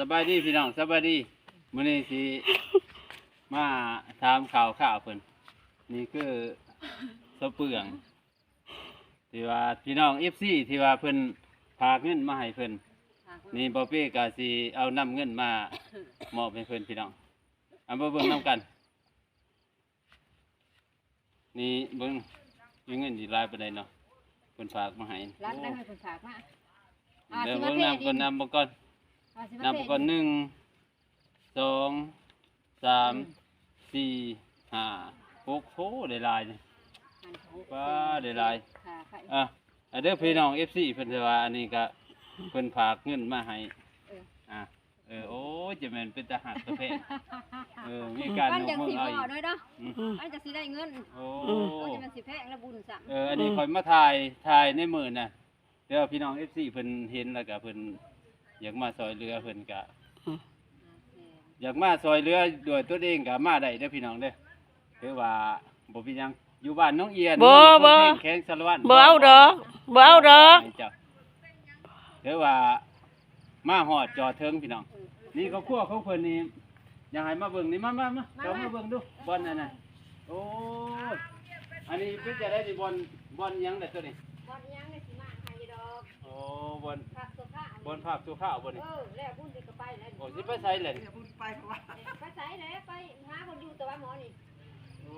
ສະບາຍດີພີ່ນ້ອງ ສະບາຍດີ. ມື້ນີ້ຊິມາຖາມຂ່າວຄາວເພິ່ນ. ນີ້ຄືສາວເປືອງ ທີ່ວ່າພີ່ນ້ອງເອັຟຊີ ທີ່ວ່າເພິ່ນຝາກເງິນມາໃຫ້ເພິ່ນ. ນີ້ບ່າວເປ້ກໍຊິເອົານຳເງິນມາມອບໃຫ້ເພິ່ນພີ່ນ້ອງ. ເອົາມາເບິ່ງນຳກັນ. ນີ້ເບິ່ງ ມີເງິນອີກຫຼາຍປານໃດເນາະ ເພິ່ນຝາກມາໃຫ້. ຫຼາຍປານໃດເພິ່ນຝາກມາ? ເດີ ເບິ່ງນຳກ່ອນ ນຳເບິ່ງກ່ອນ ນຳເບິ່ງກ່ອນ. ໜຶ່ງ ສອງ ສາມ ສີ່ ຫ້າ ຫົກ ໂອ້ ໄດ້ຫຼາຍນີ້. ປ້າ ໄດ້ຫຼາຍ. ອ່າ ເດີພີ່ນ້ອງເອັຟຊີ ເພິ່ນຊິວ່າ ອັນນີ້ກະເພິ່ນຝາກເງິນມາໃຫ້. ອ່າ ເອີ ໂອ້ຍ ຈະແມ່ນເປັນຕາຮັກຕາແພງ. ເອີ ມີການຍົກມືເອົາອີກ. ເອີ ມັນກໍຊິໄດ້ເງິນ. ໂອ້ ໂອ້ ຈະແມ່ນຊິແພງລະບຸນຊ້ຳ. ເອີ ອັນນີ້ຂ້ອຍມາຖ່າຍ ຖ່າຍໃນມື້ນະ ແຕ່ວ່າພີ່ນ້ອງເອັຟຊີເພິ່ນເຫັນແລ້ວກໍເພິ່ນຢາກມາຊ່ອຍເຫຼືອ ເພິ່ນກໍ ຢາກມາຊ່ອຍເຫຼືອດ້ວຍຕົນເອງກໍມາໄດ້ເດີພີ່ນ້ອງເດີ. ຖືວ່າບໍ່ເປັນຫຍັງ ຢູ່ບ້ານໜອງອຽນ ບໍ່ ບໍ່ ແຂວງສາລະວັນ. ບໍ່ເອົາດອກ ບໍ່ເອົາດອກ. ຖືວ່າມາຮອດຈອດເຖິງພີ່ນ້ອງ. ນີ້ຄອບຄົວຂອງເພິ່ນນີ້ ຢາກໃຫ້ມາເບິ່ງນີ້ ມາ ມາ ມາ ເຂົ້າມາເບິ່ງດູ ບ່ອນອັນນັ້ນ. ໂອ້ຍ ອັນນີ້ເປັນຈັ່ງໃດນີ້ ບ່ອນ ບ່ອນຫຍັງແຫຼະໂຕນີ້? ບ່ອນຫຍັງນີ້ຊິມາໃຫ້ດອກ. ໂອ້ ບ່ອນ ພັກຊົ່ວຄາວ ບ່ອນພັກຊົ່ວຄາວບໍ່ນີ້? ເອີ ແລ້ວບຸນຊິກໍໄປແລ້ວ. ໂອ້ ຊິໄປໃສແຫຼະ? ໄປໃສແຫຼະ? ໄປຫາຄົນຢູ່ແຕ່ວ່າໝໍນີ້. ໂອ້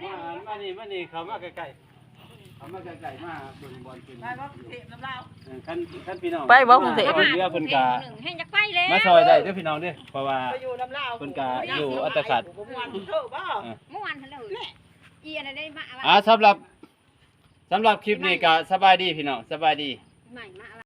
ມາ ມານີ້ ມານີ້ ເຂົ້າມາໃກ້ໆ ເຂົ້າມາໃກ້ໆ ມາເບິ່ງບ່ອນເພິ່ນໄປບໍ່ກຸງເທບນຳລາວ. ເອີ ຄັນ ຄັນພີ່ນ້ອງໄປບໍ່ກຸງເທບ ເຮືອເພິ່ນກະ ແຮງຢາກໄປແລ້ວ ມາຊ່ອຍໄດ້ເດີພີ່ນ້ອງເດີ ເພາະວ່າເພິ່ນກະຢູ່ອັດຕະຂັດ. ມ່ວນເດີບໍ່? ເອີ ມ່ວນຫັ້ນເລີຍ. ອີອັນນັ້ນໄດ້ມາ ອ່າ ສຳລັບ ສຳລັບຄລິບນີ້ກະສະບາຍດີພີ່ນ້ອງ ສະບາຍດີ.